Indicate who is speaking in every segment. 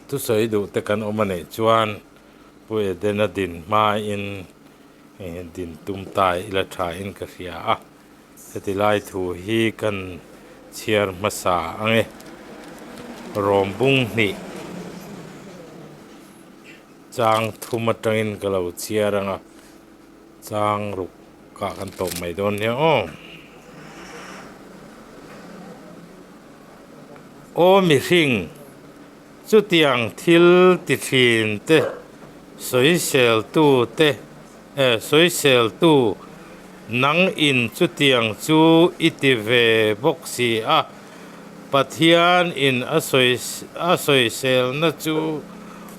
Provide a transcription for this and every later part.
Speaker 1: Thusawi duh te kan awm a nih chuan Pu Edena din hmain din tum ta ila tha in ka hria a, heti lai thu hi kan chhiar hmasa ang e. Rawm bung hnih chang thum atangin ka lo chhiar ang a, chang ruk kah kan tawp mai dawn nia aw. Aw mihring, chutiang thil ti thin te, sawiseltu te, eh sawiseltu nang in chutiang chu i ti ve bawk si a, Pathian in a sawi a sawiselna chu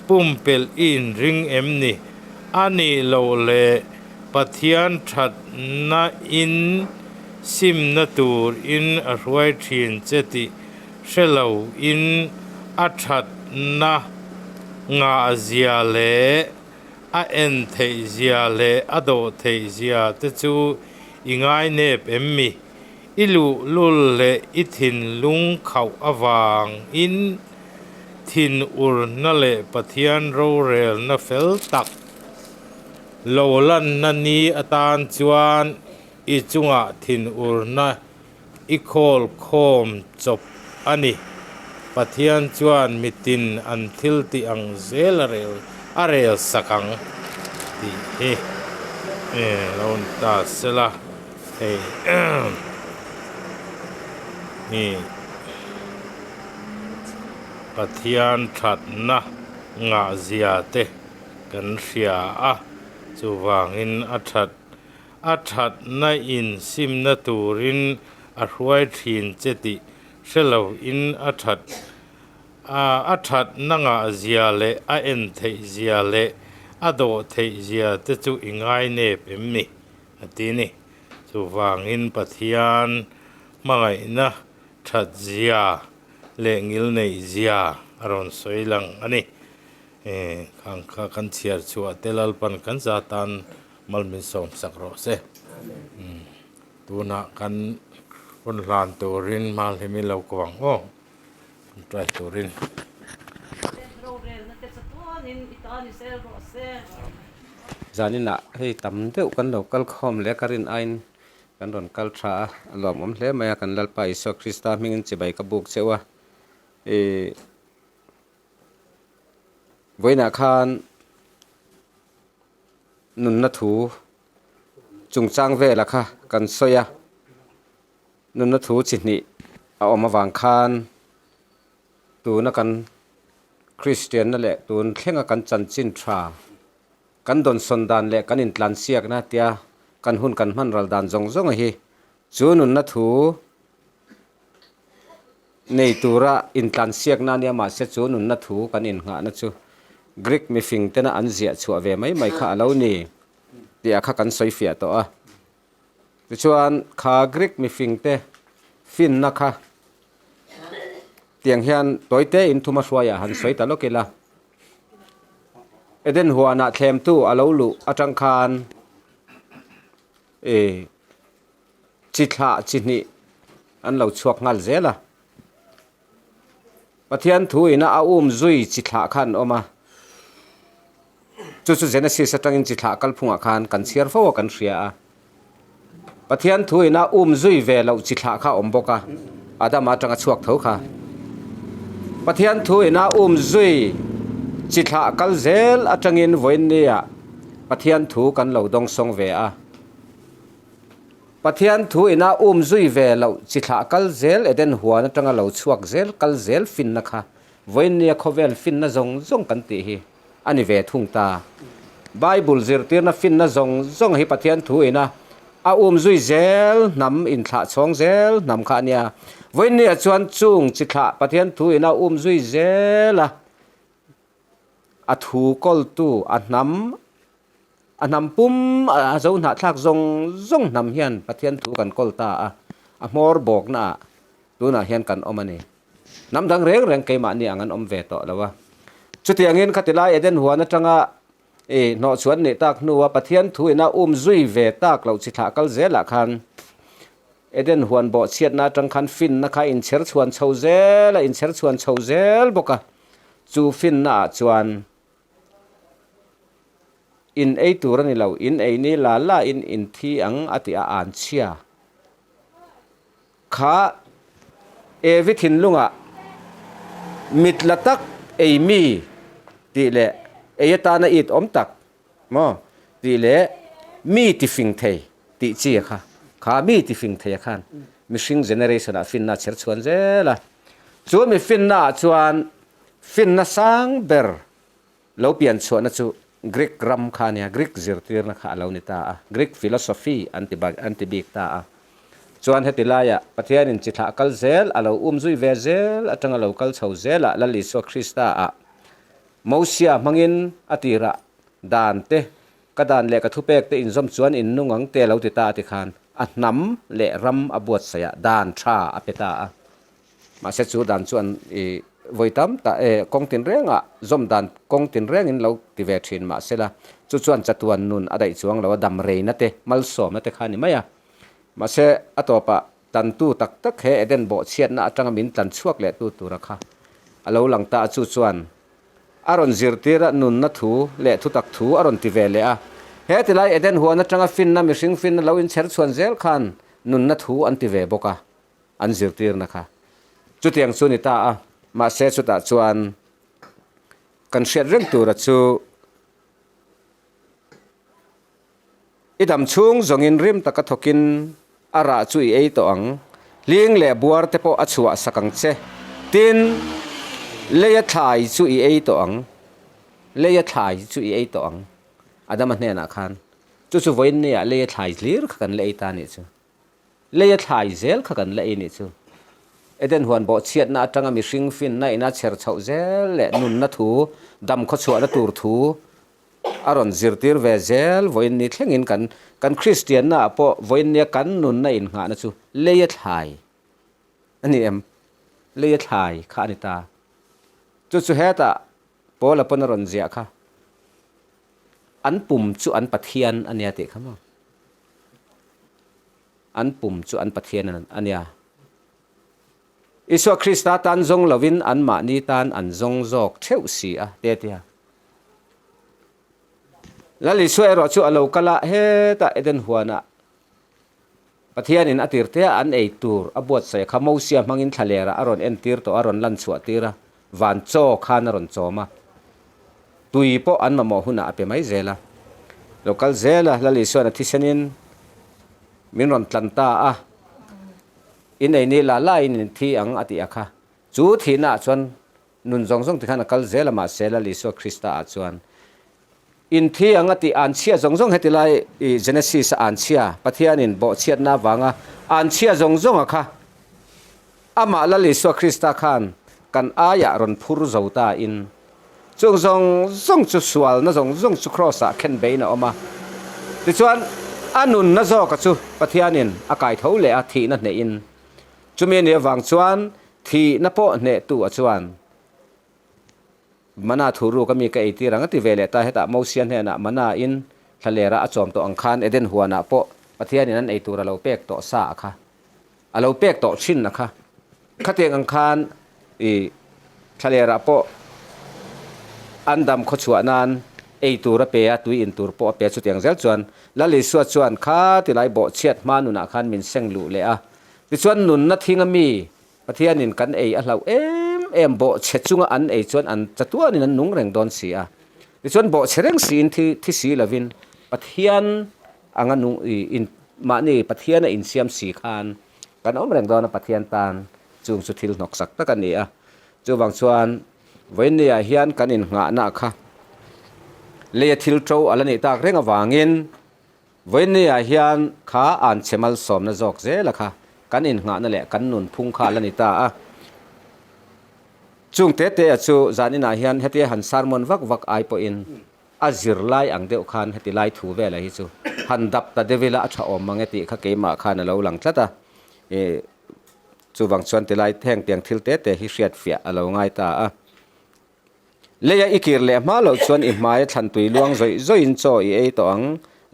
Speaker 1: pumpelh i inring em ni? A nih loh leh Pathian thatna in simna tur in a hruai thin che tih hre lo in a thatna ngah zia leh a en theih zia leh a dawh theih zia te chu i ngai nep em mi? I luhlul leh i thinlung khauh avang in thin urna leh Pathian rorelna fel tak lo lanna ni atan chuan i chungah thinurna i khawl khawm chawp a ni. Pathian chuan mitin an thil tih ang zel a rel a rel sak ang tih hi lo ni ta sela hei hi Pathian thatna ngahzia te kan hria a, chuvangin a that A thatna in simna turin a hruai thin che tih hre lo in a that a thatna ngah zia leh a en theih zia leh a dawh theih zia te chu i ngai nep em ni? a ti ni. Chuvangin Pathian hmangaihna that zia leh ngilneih zia a rawn sawi lang a ni. Khang kha kan chhiar chhuah te Lalpan kan za tan Mal min sawm sak rawh se. Tunah kan hun hlan turin mal hi min lo ko ang aw. Hun try turin.
Speaker 2: Zaninah hei tam deuh kan lo kal khawm leh ka rin aiin kan rawn kal tha a, a lawmawm hle mai a, kan Lalpa Isua Krista hmingin chibai ka buk cheu a, ih vawiinah khan. nunna thu chungchang vela kha kan sawi a, nunna thu chi hnih a awm avang khan tuna kan Kristianna leh tun thlenga kan chanchin tha kan dawnsawn dan leh kan intlansiakna tia kan hun kan hman ral dan zawng zawng hi chu nunna thu nei tura intlansiakna a nia mahse chu nunna thu kan innghahna chu Greek mifing tena an ziah chhuah ve mai mai kha a lo ni tih ah kha kan sawi fiah tawh a. Tichuan kha Greek mifing te finna kha tiang hian tawite in thuma hruaiah han sawi ta lawk ila. Eden huanah thlemtu a lo luh atang khan ih chi thlah chi hnih an lo chhuak nghal zel a. Pathian thu ina a um zui chi thlah kha an awm a. Chu chu Genesis atangin chi thlah kalphungah khan kan chhiar fo a kan hria a. Pathian thu ina um zui ve loh chi thlah kha a awm bawk a, Adama atanga chhuak tho kha. Pathian thu ina um zui chi thlah kal zel atangin vawiinnia Pathian thu kan lo dawngsawng ve a. Pathian thu ina um zui ve loh chi thlah kal zel Eden huan atanga lo chhuak zel kal zel finna kha vawiinnia khawvel finna zawng zawng kan tih hi a ni ve thung ta. Bible zirtirna finna zawng zawng hi Pathian thu ina a um zui zel hnam inthlah chhawng zel hnam kha a nia. Vawiinniah chuan chung chi thlah Pathian thu ina um zui zel a, a thu kawltu a hnam a hnam pum a zo hnahthlak zawng zawng hnam hian Pathian thu kan kawl ta a, a hmawr bawknaah tunah hian kan awm a ni. Hnam dang reng reng keimahni ang an awm ve tawh lo a. Chutiangin khatilai Eden huan atanga i hnawhchhuan nih tak hnua Pathian thu ina um zui ve tak loh chi thlah kal zelah khan Eden huan bawhchhiatna atang khan finna kha inchher chhuan chho zel a, inchher chhuan chho zel bawk a. Chu finna ah chuan in ei tur a ni lo, in ei ni la la in inthi ang a tih a an chhia. Kha Evi thinlungah mit la tak ei mi tih leh ei atana it awm tak maw tih leh mi ti fing thei tih chi a kha. Kha mi ti fing thei a khan mihring generation ah finna a chher chhuan zel a. Chu mi finna ah chuan finna sang ber Lo pian chhuahna chu Greek ram kha a nia, Greek zirtirna kha a lo ni ta a, Greek philosophy an ti an ti bik ta a. Chuan heti laiah Pathianin chi thlah kal zel, a lo um zui ve zel atanga lo kal chho zelah Lal Isua Krista ah Mosia hmangin a tirah dan te, ka dan leh ka thupek te inzawm chuan in nung ang te a lo ti ta a ti khan a hnam leh ram a buatsaihah dan tha a pe ta a. Mahse chu dan chuan i vawi tam tak e kawng tinrengah zawm dan kawng tinrengin lo ti ve thin mahsela chu chuan chatuan nun a daih chuang lo a dam reina te malsawmna te kha a ni mai a. Mahse a tawpah tantu tak tak he Eden bawhchhiatna atanga min tlan chhuak leh tu tura kha a lo lang ta a chu chuan a rawn zirtir a nunna thu leh thutak thu a rawn ti ve leh a. He tilai Eden huan atanga finna mihring finna lo inchher chhuan zel khan nunna thu an ti ve bawk a. an zirtirna kha chutiang chu ni ta a, mahse chutah chuan kan hriat reng tura chu i dam chhung zawngin rim taka thawkin a rah chu i ei tawh ang, hling leh buar te pawh a chhuah sak ang che, tin leia thlai chu i ei tawh ang, leia thlai chu i ei tawh ang Adama hnenah khan chu chu vawiin nia leia thlai hlir kha kan la ei ta a nih chu. Lei a thlai zel kha kan la ei nih chu. Eden huan bawhchhiatna atanga mihring finna ina chher chhoh zel leh nunna thu, dam khawchhuahna tur thu a rawn zirtir ve zel vawiin ni thlengin kan kan Kristianna ah pawh vawiin nia kan nunna innghahna chu lei a thlai a ni em? Lei a thlai kha a ni ta. Chu chu hetah Paula pawn a rawn ziah kha. An pum chu an Pathian a nia tih kha maw? An pum chu an Pathian a nia. Isua Krista tan zawng lovin anmahni tan an zawng zawk theuh si a, te a ti a. Lal Isua erawh chu a lo kal a, hetah Eden huanah Pathianin a tirtea an ei tur a buatsaih kha Mosia hmangin thlalerah a rawn entir tawh a, rawn lan chhuah tir a, van chaw khan a rawn chawm a, tui pawh an mamawh hunah a pe mai zel a. Lo kal zel a, Lal Isuan a thisenin min rawn tlan ta a, in ei ni la laiin in thi ang a tih a kha. Chu thihnaah chuan nun zawng zawng tikhan a kal zel a, mahse Lal Isua Krista ah chuan in thi ang a tih anchhia zawng zawng heti lai i Genesis a anchhia, Pathianin bawhchhiatna avanga anchhia zawng zawng a kha amah Lal Isua Krista khan kan aiah rawn phur zo ta in chung zawng zawng chu sualna zawng zawng chu Kraws ah khen beiin a awm a. Tichuan a nunna zawka chu Pathianin a kai tho leh a thihna hnehin chumi a nih avang chuan thihna pawh hnehtu a chuan Mana thu ruk a mi ka eitir ang a ti ve leh ta. Hetah Mosia hnenah Mana in thlalera a chawm tawh ang khan Eden huanah pawh Pathianin an eitur a lo pek tawh sa a kha. A lo pek tawh thin a kha. Khatiang ang khan i thlalerah pawh an dam khawchhuah nan ei tur a pe a, tui in tur pawh a pe a. Chutiang zel chuan Lal Isua chuan kha tilai bawhchhiat hma nunah khan min seng luh leh a. Tichuan nunna thinga mi Pathianin kan ei a hlauh em em bawhchhe chunga an ei chuan an chatuanin an nung reng dawn si a. Tichuan bawhchhe reng siin thi thi si lovin Pathian anga nung i in mahni Pathiana insiam si khan kan awm reng dawn a Pathian tan chung chu thil hnawksak tak a ni a. Chuvang chuan vawiinniah hian kan innghahna kha leia thil to a la nih tak reng avangin Vawiinniah hian kha an chhe malsawmna zawk zela kha kan innghahna leh kan nunphung kha a la ni ta a. Chung te te a chu zaninah hian hetia han sermon vak vak ai pawhin a zirlai ang deuh khan heti lai thu vela hi chu han dap ta deuh ila a tha awm mang e tih kha keimah khan a lo lang tlat a. Ih chuvang chuan tilai heng tiang thil te te hi hriatfiah a lo ngai ta a. Leia i kir leh hma loh chuan i hmaia thlan tui luang zawih zawihin chaw i ei tawh ang.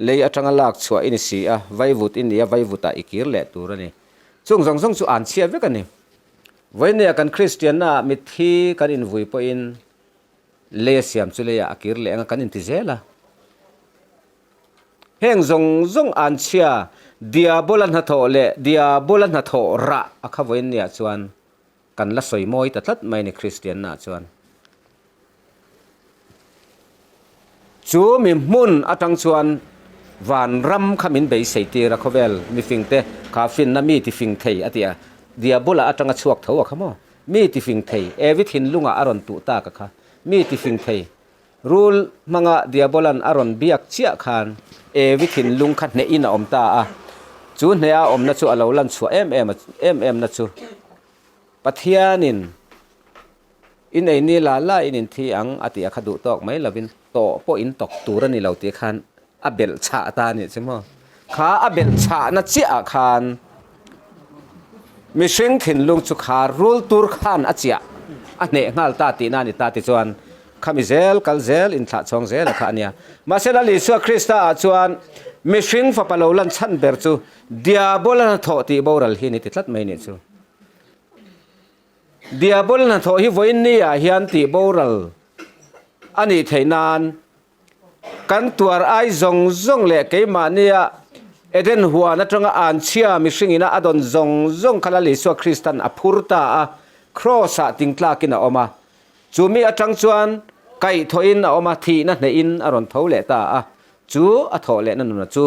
Speaker 2: Lei atanga lak chhuah i ni si a, vaivut i ni a, vaivutah i kir leh tur a ni. Chung zawng zawng chu an chhia vek a ni. Vawinia kan Kristiannaah mitthi kan invui pawhin leia siam chu leiah a kir leh anga kan inti zel a. Heng zawng zawng an chhia Diabola hnathawh leh Diabola hnathawh rah a kha vawinia chuan Kan la sawi mawi ta tlat mai ni Kristianna chuan. Chu mi hmun atang chuan van ram kha min beisei tir a, khawvel mifingte kha finna mi tifing thei a ti a, Diabola atanga chhuak tho a kha maw? Mi tifing thei, Evi thinlungah a rawn tuh tak a kha, mi tifing thei, Rul hmanga Diabolan a rawn biak chiah khan Evi thinlung kha hnehin a awm ta a, chu hneha awmna chu a lo lan chhuah em em em emna chu Pathianin in ei ni la la in inthi ang a tih a kha duh tawk mai lovin tawh pawh in tawk tur a ni lo tih khan a belh chhah ta a nih chu maw. Kha a belh chhahna chiah ah khan mihring thinlung chu kha rul tur khan a chiah a hneh nghal ta tihna a ni ta tichuan khami zel kal zel inthlah chhawng zel a kha a nia. Mahse Lal Isua Krista ah chuan mihring fapa lo lan chhan ber chu Diabola hnathawh tih boral hi a ni ti tlat mai nih chu. Diabola hnathawh hi vawiin ni ah hian tih boral a nih theih nan Kan tuar ai zawng zawng leh keimahnia Eden huan atanga anchhia mihringina a dawn zawng zawng kha Lal Isua Kristan a phur ta a, Kraws-ah tingtlakin a awm a. Chu mi atang chuan kaihthawhin a awm a, thihna hnehin a rawn tho leh ta a. Chu a thawh lehna nuna chu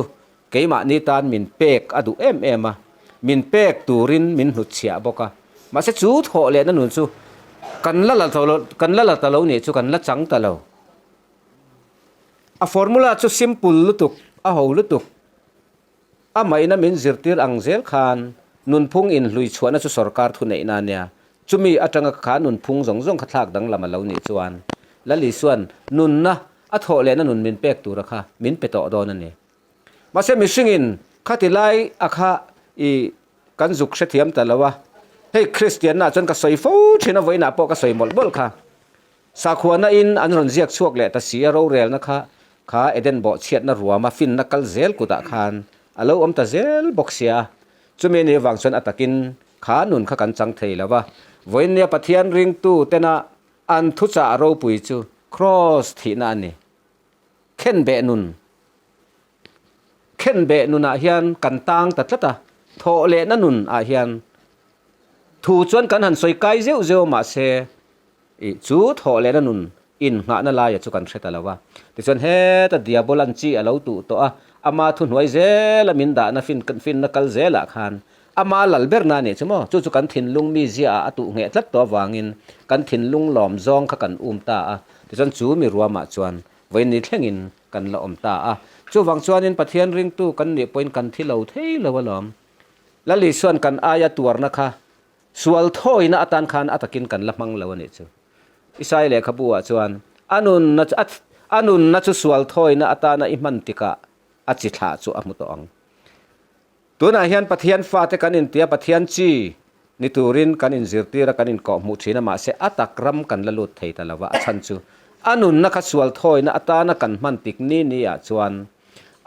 Speaker 2: keimahni tan min pek a duh em em a, min pek turin min hnutchhiah bawk a. Mahse chu thawh lehna nun chu kan la la kan la la ta lo nih chu kan la chang ta lo. A formula chu simple lutuk, a ho lutuk. A maina min zirtir ang zel khan nunphung inhlui chhuahna chu sorkar thuneihna a nia. Chumi atanga kha nunphung zawng zawng kha thlak danglam a lo nih chuan Lal Isua'n nunna a thawh lehna nun min pek tura kha min pe tawh dawn a ni. Mahse mihringin khati lai a kha i kan zuk hrethiam ta lo a, hei Kristianna chuan ka sawi fo thin a, vawiinah pawh ka sawi mawlh mawlh kha. Sakhuana in an rawn ziak chhuak leh ta si a, rorelna kha kha Eden bawhchhiatna ruama finna kal zel kutah khan a lo awm ta zel bawk sia. Chumi ni avang chuan a takin kha nun kha kan chang thei lo va. Vawiinnia Pathian ringtu tena an thuchah ropui chu Kraws thihna a ni. Khenbeh nun Khenbeh nunah hian kan tang ta tlat a, thawh lehna nun ah hian thu chuan kan han sawi kai zeuh zeuh a mahse, Ih chu thawh lehna nun Innghahna laia chu kan hre ta lo a. Tichuan heta Diabolan chi a lo tuh tawh a, ama thuhnuai zela min dahna fin finna kal zelah khan ama lal berna a nih chu maw? Chu chu kan thinlung mi ziaah a tuh ngheh tlat tawh avangin kan thinlung lawm zawng kha kan um ta a. Tichuan chu mi ruamah chuan vawiin thlengin kan la awm ta a. Chuvang chuanin Pathian ringtu kan nih pawhin kan thi lo thei lo alawm. Lal Isuan kan aia tuarna kha Sual thawina atan khan a takin kan la hmang lo a nih chu. Isai lehkhabu ah chuan, A nunna chu a nunna chu sual thawina atana i hman tikah a chi thlah chu a hmu tawh ang. Tunah hian Pathian fate kan intia Pathian chi ni turin kan inzirtir a kan inkawh hmuh thin a mahse a tak ram kan la lut thei ta lo va a chhan chu a nunna kha sual thawina atana kan hman tik ni ni ah chuan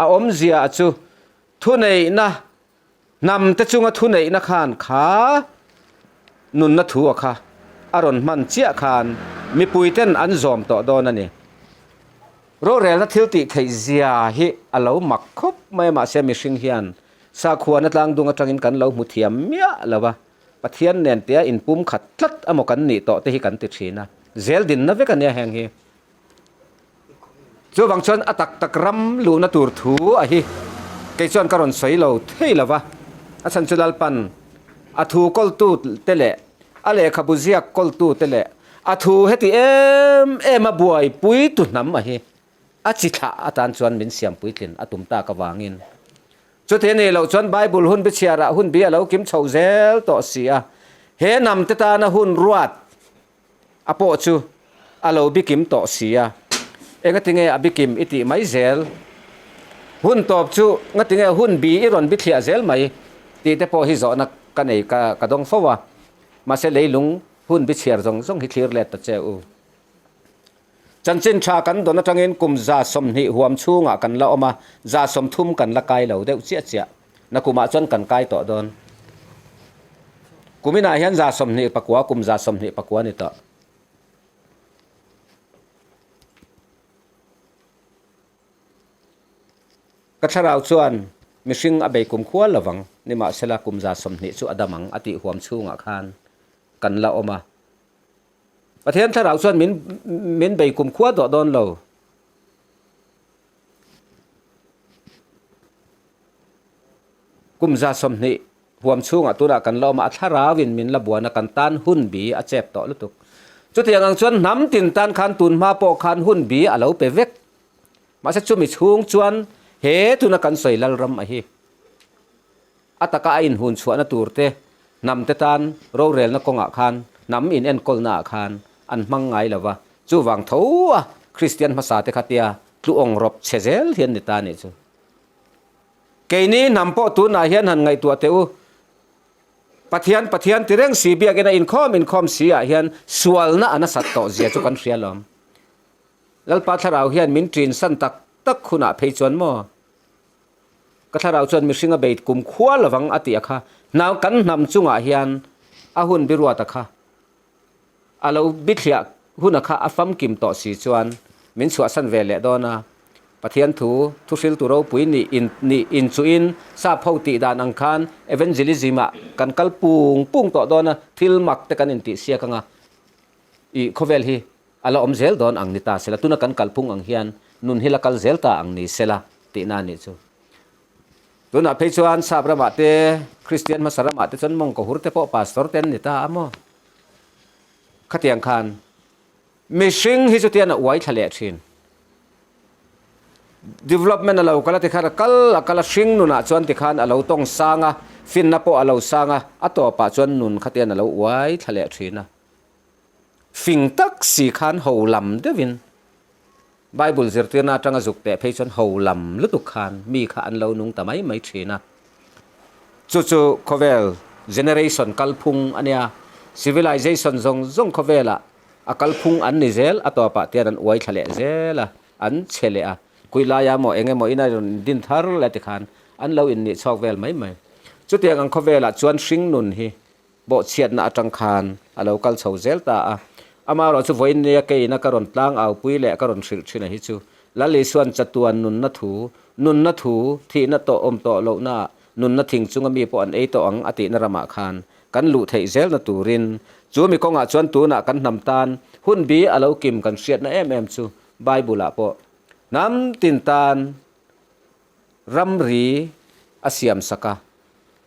Speaker 2: a awmzia chu thuneihna Hnam te chunga thuneihna khan kha nunna thu a kha a rawn hman chiah khan mipui ten an zawm tawh dawn a ni. Rorelna thil tih theih zia hi a lo mak khawp mai a mahse mihring hian sakhuana tlangdung atangin kan lo hmu thiam miah lo a, Pathian nen tia inpum khat tlat emaw kan nih tawh te hi kan ti thin a, zel dinna vek a nia heng hi. Chuvang chuan a tak tak ram luhna tur thu a hi kei chuan ka rawn sawi lo thei lo va, a chhan chu Lalpan a thu kawltu te leh a lehkhabu ziak kawltu te leh a thu heti em em a buaipui tu hnam a hi a chi thlah atan chuan min siam puitlin a tum tak avangin chuti a nih loh chuan Bible hun bichhiarah hun bi a lo kim chho zel tawh si a, he hnam te tana hun ruat A pawh chu a lo bikim tawh si a, engatinge a bikim i tih mai zel? Hun tawp chu ngatinge hun bi i rawn bithliah zel mai tih te pawh hi zawhna ka nei ka ka dawng fo a, mahse leilung hun bichhiar zawng zawng hi thlir let ta che u. Chanchin tha kan dawn atangin kum 120 huam chhungah kan la awm a, 30 kan la kai lo deuh chiah chiah. Nakumah chuan kan kai tawh dawn. Kuminah hian 29 kum 29 ni tawh. Ka thlarau chuan mihring a bei kum khual lovang, nimahsela kum 20 chu a dam ang a tih huam chhungah khan kan la awm a. Pathian thlarau chuan min min bei kum khua tawh dawn lo. Kum 20 huam chhungah tunah kan la awm a, a thlarauin min la buan a, kan tan hun bi a chep tawh lutuk. Chutiang ang chuan hnam tin tan khan tun hma pawh khan hun bi a lo pe vek. Mahse chumi chhung chuan he tuna kan sawi Lalram a hi a taka a inhun chhuahna tur te hnam te tan rorelna kawngah khan hnam in enkawlna ah khan an hmang ngai lo va, chuvang tho a Kristian hmasa te kha tia tluawng rawp chhe zel hian ni ta nih chu. Keini hnam pawh tunah hian han ngaihtuah teh u, Pathian Pathian ti reng si biakin a inkhawm inkhawm si ah hian sualna a nasat tawh zia chu kan hria lawm. Lalpa thlarau hian min ṭin san tak tak hunah phei chuan maw? Ka thlarau chuan mihring a bei kum khua lovang a tih a kha. Hnau kan hnam chungah hian a hun biruat a kha. A lo bithliah hun a kha a famkim tawh si chuan min chhuahsan ve leh dawn a. Pathian thu, thuhriltu ropui nih in nih inchuhin sap ho tih dan ang khan evangelism ah kan kal pung pung tawh dawn a, thil mak te kan intihsiak anga ih khawvel hi A la awm zel dawn ang ni ta sela, tuna kan kalphung ang hian nun hi la kal zel ta ang ni sela tihna a nih chu. Tunah phei chuan Sap ramah te, Kristian hmasa ramah te chuan mawngkaw hur te pawh pastor te an ni ta a maw? Khatiang khan mihring hi chutian a uai thla leh thin. Development a lo kal a tikhan a kal a kal a, hring nunah chuan tikhan a lo tawng sang a, finna pawh a lo sang a, a tawpah chuan nun khatian a lo uai thla leh thin a. Fing tak si khan ho lam deuhin Bible zirtirna atanga zuk teh phei chuan ho lam lutuk khan mi kha an lo nung ta mai mai thin a. Chu chu khawvel generation kalphung a nia, civilization zawng zawng khawvelah a kalphung an ni zel, a tawpah tian an uai thla leh zel a, an che leh a, kuilaia maw eng emaw ina rawn din thar leh tikhan an lo innih chhawk vel mai mai. Chutiang ang khawvelah chuan hringnun hi Bawhchhiatna atang khan a lo kal chho zel ta a. Amaherawh chu vawiin nia keina ka rawn tlang aupui leh ka rawn hrilh thin a hi chu Lal Isua'n chatuan nunna thu, nunna thu, thihna tawh awm tawh lohnaah nunna thing chunga mi pawh an ei tawh ang a tihna ramah khan kan luh theih zelna turin chu mi kawngah chuan tunah kan hnam tan Hun bi a lo kim kan hriatna em em chu Bible ah pawh hnam tin tan ramri a siam sak a,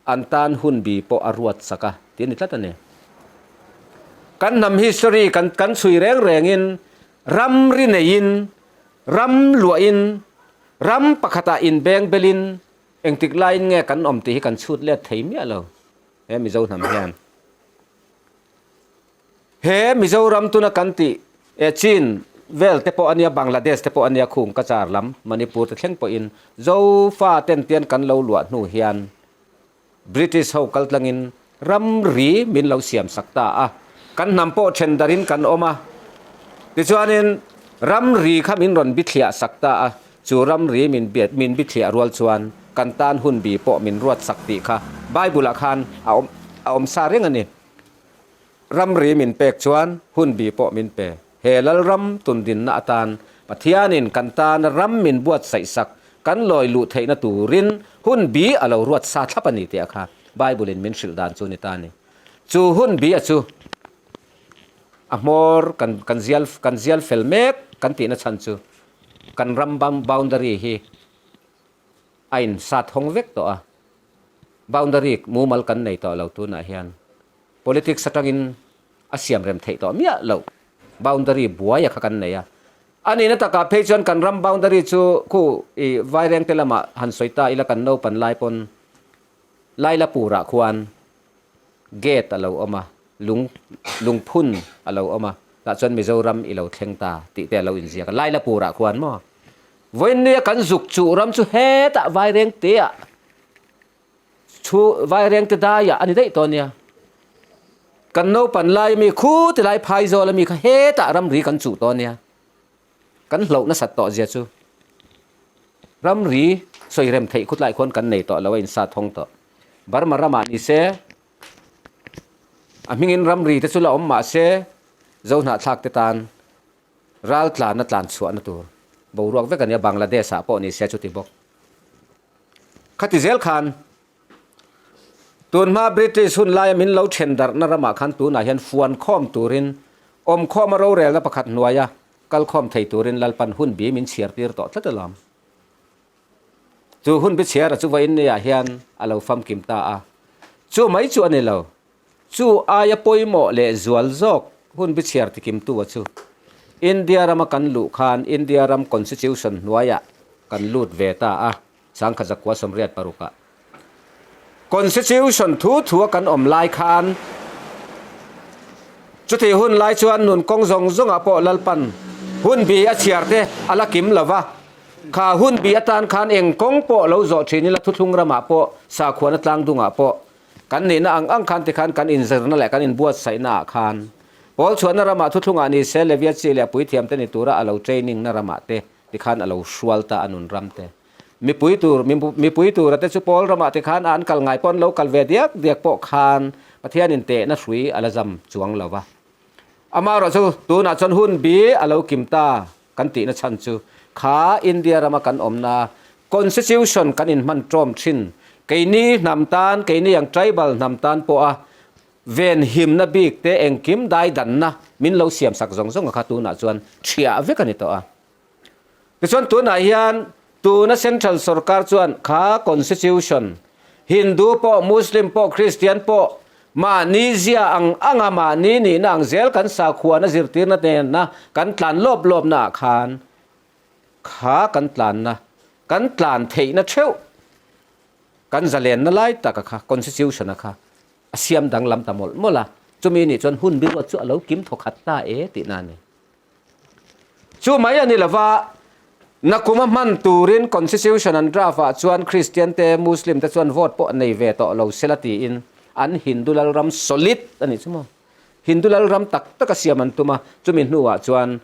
Speaker 2: an tan hun bi pawh a ruat sak a tih a ni tlat a ni. Kan hnam history kan kan chhui reng rengin ramri neiin, ram luahin, ram pakhatah inbeng belin engtik laiin nge kan awm tih hi kan chhut let thei miah lo he Mizo hnam hian. He Mizoram tuna kan tih e Chin vel te pawh a nia, Bangladesh te pawh a nia, khung Cachar lam, Manipur te thleng pawhin Zofa ten tian kan lo luah hnu hian British ho kal tlangin ramri min lo siam sak ta a, kan hnam pawh then darin kan awm a. Tichuanin ramri kha min rawn bithliah sak ta a, chu ramri min min bithliah rual chuan kan tan hun bi pawh min ruat sak tih kha Bible ah khan a awm a awm sa reng a ni. Ramri min pek chuan hun bi pawh min pe. He Lalram tundinna atan Pathianin kan tana ram min buatsaih sak kan lawi luh theihna turin hun bi a lo ruat sa thlap a ni tih a kha Bible in min hrilh dan chu ni ta a ni. Chu hun bi a chu a hmawr kan kan zial kan zial fel mek kan tihna chhan chu kan ram boundary hi a in sat hawng vek tawh a, boundary mumal kan nei tawh lo tunah hian politics atangin a siam rem theih tawh miah loh boundary buai a kha kan nei a, a nihna takah phei chuan kan ram boundary chu khu i Vairengte lamah han sawi ta ila kan naupan lai pawn Lailapurah khuan gate a lo awm a, lung lungphun a lo awm a, tah chuan Mizoram i lo thleng ta tih te a lo inziak a, Lailapurah khuan maw? Vawiinnia kan zuk chuh ram chu hetah Vairengteah Chhu Vairengte daiah a ni daih tawh ania. Kan naupan lai ami khu ti lai phaizawl ami kha hetah ramri kan chuh tawh ania. Kan hlauh nasat tawh zia chu ramri sawi rem theih khutlai khuan kan nei tawh lo a insa thawng tawh. Burma ramah ni se a hmingin ramri te chu la awm mah se Zohnahthlak te tan ral tlanna tlan chhuahna tur boruak vek ania Bangladesh ah pawh ni se chuti bawk. Khati zel khan tunhma British hun laia min lo then darhna ramah khan tunah hian fuan khawm turin awmkhawma rorelna pakhat hnuaia kalkhawm thei turin Lalpan hun bi min chhiar tir tawh tlat alawm. Chu hun bi chhiara chu vawiin niah hian a lo famkim ta a, chu mai chu a ni lo. Chu aia pawimawh leh zual zawk hun bi chhiar tikimtu-a chu India rama kan luh khan India ram Constitution hnuaiah kan lut ve ta a, 1986-ah. Constitution thu thua kan awm lai khan chutih hun lai chuan nun kawng zawng zawngah pawh Lalpan hun bi a chhiar te a la kim lo va, kha hun bi atan khan eng kawng pawh lo zawh thin ila thuthlung ramah pawh sakhuana tlangdungah pawh Kan nihna ang ang khan tikhan kan inzirna leh kan inbuatsaihna ah khan Pawl chhuahna ramah thuthlungah ni se Levia chi leh puithiam te ni tura a lo training na ramah te tikhan a lo hrual ta a nun ram te. Mipui tur mipui tura te chu Pawl ramah tikhan a an kal ngai pawh an lo kal ve diak diak pawh khan Pathian in tehna hrui a la zam chuang lo va. Amaherawh chu tunah chuan hun bi a lo kim ta kan tihna chhan chu kha India rama kan awmna Constitution kan inhman ṭawm ṭhin. Keini hnam tan, keini ang tribal hnam tan pawha venhimna bik te engkim daidanna min lo siamsak zawng zawng a kha tunah chuan ṭhiah vek a ni tawh a. Tichuan tunah hian tuna central sorkar chuan kha constitution Hindu pawh, Muslim pawh, Christian pawh mahni zia ang anga mahni nihna ang zel kan sakhuana zirtirna nena kan tlan lawp lawpna ah khan Kha kan tlanna, kan tlan theihna theuh, kan zalenna lai taka kha Constitution a kha a siam danglam ta mawlh mawlh a, chumi nih chuan hun biruat chu a lo kim thawkhat ta e tihna a ni. Chu mai a ni lova, nakuma hman turin Constitution an draft ah chuan Christian te, Muslim te chuan vote pawh nei ve tawh lo sela tiin an Hindu lalram solid a nih chu maw? Hindu lalram tak taka siam an tum a, chumi hnuah chuan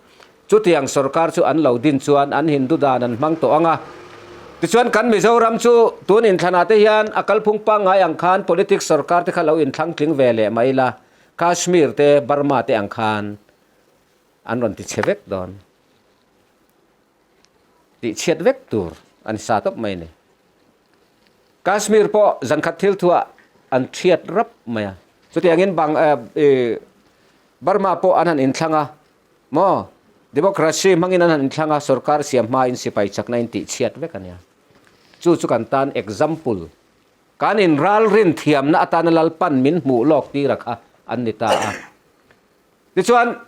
Speaker 2: chutiang sorkar chu an lo din chuan an Hindu dan an hmang tawh ang a. Tichuan kan Mizoram chu tun inthlanah te hian a kalphung pangngai ang khan politics sorkar te kha lo inthlang tling ve leh mai ila, Kashmir te, Burma te ang khan an rawn ti chhe vek dawn. Tih chhiat vek tur a ni sa tawp mai a ni. Kashmir pawh zankhat thil thuah an thiat rap mai a. Chutiangin Bang Burma pawh an han inthlang a. Maw? Democracy hmangin an han inthlang a, sorkar siam hmain sipai chakna in tihchhiat vek a nia. Chu chu kan tan example, kan inralrin thiamna atana Lalpan min hmuh lawk tira kha an ni ta a. Tichuan,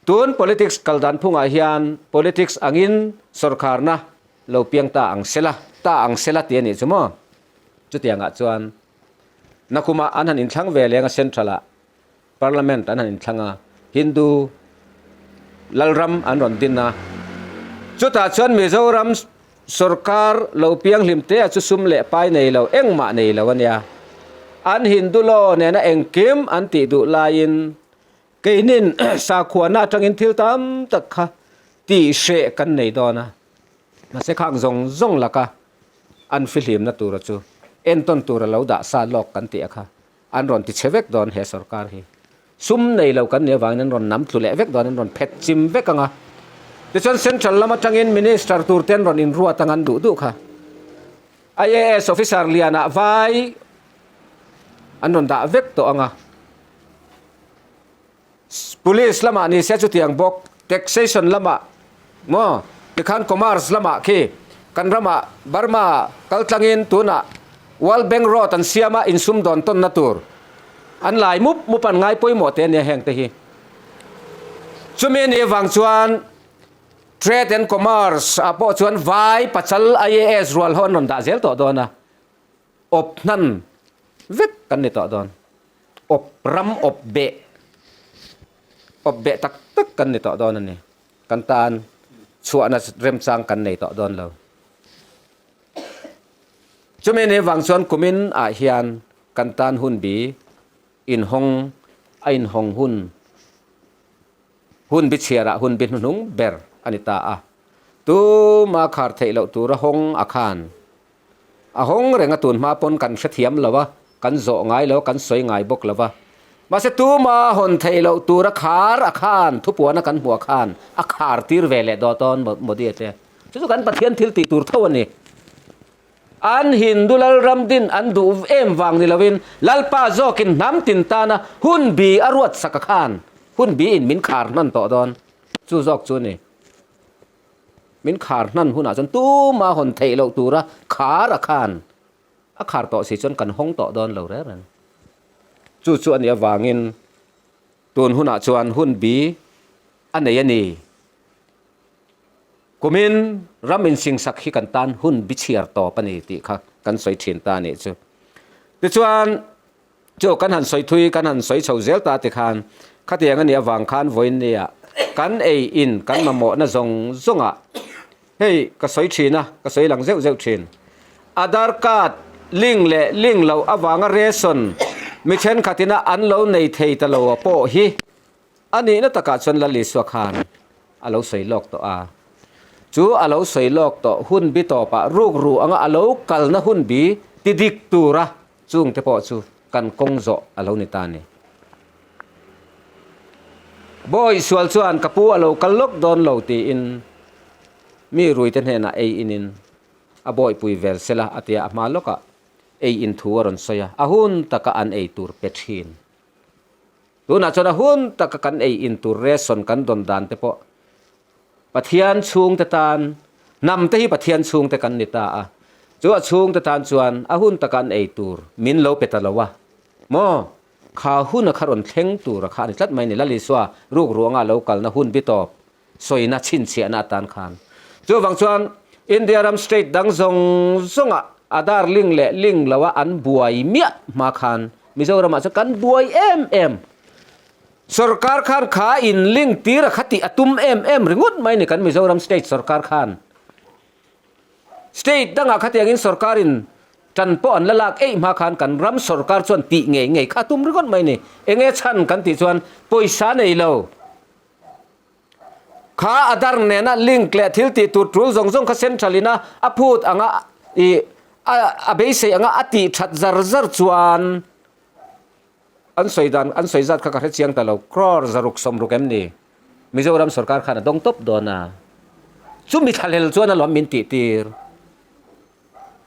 Speaker 2: tun politics kal dan phungah hian politics angin sorkarna lo piang ta ang sela, ta ang sela tih a nih chu maw? Chutiangah chuan nakumah an han inthlang ve leng a central-ah Parliament an han inthlang a, Hindu Lalram an rawn din a. Chutah chuan Mizoram sorkar lo pianghlim te a chu sum leh pai nei lo, engmah nei lo a nia. An Hindu law nena engkim an tih duh laiin keinin sakhuana atangin thil tam tak kha tih hreh kan nei dawn a. Mahse khang zawng zawng laka an fihlimna tura chu entawn tura lo dah sa lawk kan tih a kha. An rawn ti chhe vek dawn he sorkar hi. Sum nei lo kan nih avangin an rawn nam tlu leh vek dawn, an rawn phet chim vek ang a. Tichuan Central lam atangin Minister tur te an rawn inruat ang an duh duh kha. IAS officer lianah vai an rawn dah vek tawh ang a. Police lamah ni se chutiang bawk, taxation lamah maw tikhan commerce lamah khi kan ramah Burma kal tlangin tunah World Bank Road an siam a insum dawn tawnna tur an lai mup mup an ngai pawimawh te ania heng te hi. Chumi anih avang chuan Trade and Commerce ah pawh chuan vai pachal IAS rual ho an rawn dah zel tawh dawn a. Awp hnan vek kan ni tawh dawn. Awp ram awp beh, awp beh tak tak kan ni tawh dawn a ni. Kan tan chhuahna remchang kan nei tawh dawn lo. Chumi ni vang chuan kumin ah hian kan tan hun bi inhawng a inhawng hun hun bi chhiarah hun bi hnuhnung ber a ni ta a. Tuma khar theih loh tura hawng a khan A hawng reng a tun hma pawn kan hrethiam lo a, kan zawh ngai lo a, kan sawi ngai bawk lo a. Mahse tuma hawn theih loh tur a khar a khan, thupuana kan hmuh a khan a khar tir ve leh dawt awn Modi a che. Chu chu kan Pathian thil tih tur tho a ni. An Hindu Lalram din an duh em vang ni loin Lalpa zawkin hnam tin tana hun bi a ruat sak a khan hun biin min khar hnan tawh dawn. Chu zawk chu a ni. Min khar hnan hunah chuan tuma hawn theih loh tura khar a khan a khar tawh si chuan kan hawng tawh dawn lo reng reng. Chu chu a nih avangin tun hunah chuan hun bi a nei a ni. Kumin ram insingsak hi kan tan hun bi chhiar tawp a ni tih kha kan sawi thin ta a nih chu. Tichuan Chu kan han sawi thui, kan han sawi chho zel ta tikhan khatiang a nih avang khan vawiin nia kan ei in kan mamawhna zawng zawngah hei ka sawi thin a, ka sawi lang zeuh zeuh thin. Aadhaar card link leh link loh avanga ration mi thenkhatina an lo nei thei ta lo a pawh hi a nihna takah chuan Lal Isua khan a lo sawi lawk tawh a. Chu a lo sawi lawk tawh hun bi tawpah rukru anga a lo kalna hun bi ti dik tura Chung te pawh chu kan kawng zawh a lo ni ta ni. Bawi sual chuan ka pu a lo kal lawk dawn lo tiin mi rui te hnenah ei inin a bawihpui vel sela a tia a hma lawkah ei in thu a rawn sawi a, a hun taka an ei tur pe thin. Tunah chuan a hun taka kan ei in tur ration kan dawn dan te pawh Pathian chhungte tan, hnam te hi Pathian chhungte kan ni ta a, chu a chhungte tan chuan a hun taka an ei tur min lo pe ta lo a maw? Kha hun a kha rawn thleng tur a kha a ni tlat mai ni, Lal Isua ruk ruanga lo kalna hun bi tawp sawina chhinchhiahna atan khan. Chuvang chuan India ram state dang zawng zawngah Aadhaar link leh link loa an buai miah hma khan Mizoramah chuan kan buai em em. Sorkar khan kha in link tir a kha tih a tum em em ringawt mai ni kan Mizoram state sorkar khan. State dangah khatiangin sorkar in tan pawh an la lak eih hma khan kan ram sorkar chuan tih ngei ngei kha a tum ringawt mai ni. Enge chhan kan tih chuan pawisa nei lo. Kha a dar nena link leh thil tih tur tul zawng zawng kha central ina a phut anga ih a beisei anga a tih that zar zar chuan An sawi dan, an sawi zat kha ka hre chiang ta lo. Crore zaruk sawmruk em ni? Mizoram sorkar khan a dawng tawp dawn a. Chumi thlahlel chuan alawm min tih tir.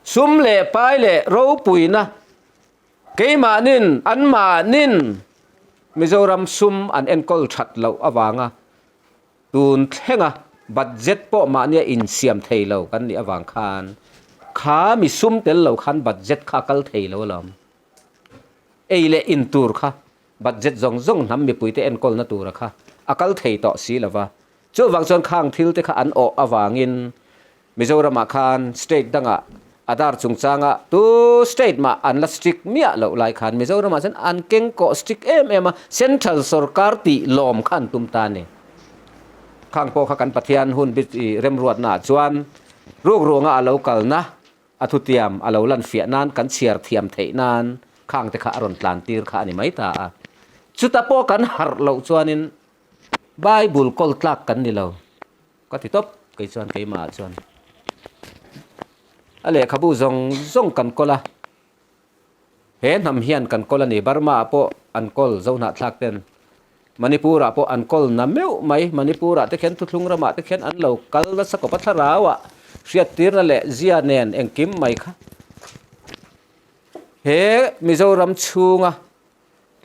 Speaker 2: Sum leh pai leh ropuina keimahnin, anmahnin Mizoram sum an enkawl that loh avanga. Tun thlenga budget pawh mahnia insiam thei lo kan nih avang khan kha mi sum tel lo khan budget kha a kal thei lo alawm. Ei leh in tur kha budget zawng zawng hnam mipuite enkawlna tura kha a kal thei tawh si lo va. Chuvang chuan khang thil te kha an awh avangin Mizoramah khan state dangah Aadhaar chungchanga tu state mah an la strict miah loh lai khan Mizoramah chuan an keng kawh strict em em a, central sorkar tih lawm kha an tum ta a ni. Khang pawh kha kan Pathian hun bit i remruatnaah chuan rukruanga a lo kalna a thutiam a lo lan fiah nan kan chhiar thiam theih nan khang te kha a rawn tlan tir kha a ni mai ta a. Chuta pawh kan harh loh chuanin Bible kawl tlak kan ni lo. Ka ti tawp kei chuan keimah ah chuan a lehkhabu zawng zawng kan kawl a, he hnam hian kan kawl a ni, Burma ah pawh an kawl Zohnahthlak ten, Manipur ah pawh an kawl na meuh mai, Manipur ah te khian thuthlung ramah te khian an lo kal nasa kawp a thlarau ah hriattirna leh zia nen engkim mai kha he Mizoram chhunga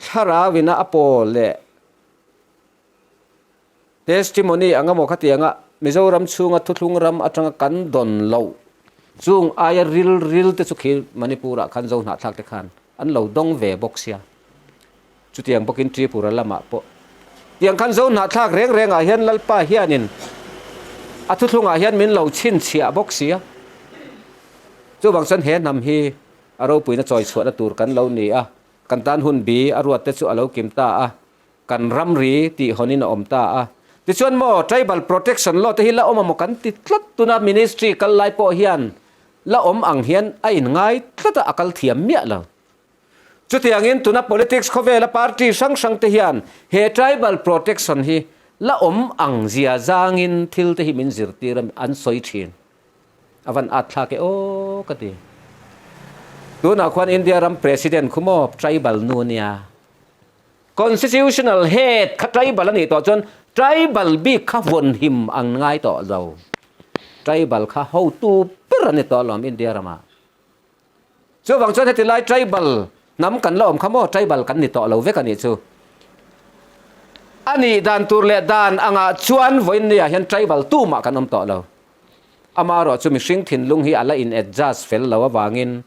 Speaker 2: thlarau ina a pawl leh Testimony anga maw khatianga Mizoram chhunga thuthlung ram atanga kan dawn loh chung aia ril ril te chu khi Manipur ah khan Zohnahthlak te khan an lo dawng ve bawk sia. Chutiang bawkin Tripura lamah pawh tiang khan Zohnahthlak reng reng ah hian Lalpa hianin a thuthlung ah hian min lo chhinchhiah bawk sia. Chuvang chuan he hnam hi a ropuina chawi chhuahna tur kan lo ni a, kan tan hun bi a ruat te chu a lo kim ta a. Kan ramri tih hawnin a awm ta a. Tichuan maw Tribal Protection Law te hi la awm a maw kan ti tlat tuna Ministry kal lai pawh hian la awm ang hian a inngai tlat a, a kal thiam miah lo. Chutiangin tuna politics khawvela party hrang hrang te hian he Tribal Protection hi la awm ang zia zangin thil te hi min zirtir a an sawi thin. A van at thlak e aw ka ti. Tunah khuan India ram President khu maw Tribal nu nia. Constitutional head kha tribal a nih tawh chuan tribal bik kha vawn him ang ngai tawh lo. Tribal kha hotu ber a ni tawh alawm India ramah. Chuvang chuan heti lai tribal hnam kan la awm kha maw tribal kan ni tawh lo vek a nih chu. A nih dan tur leh dan angah chuan vawiinniah hian tribal tumah kan awm tawh lo. Amaherawh chu mihring thinlung hi a la in adjust fel lo avangin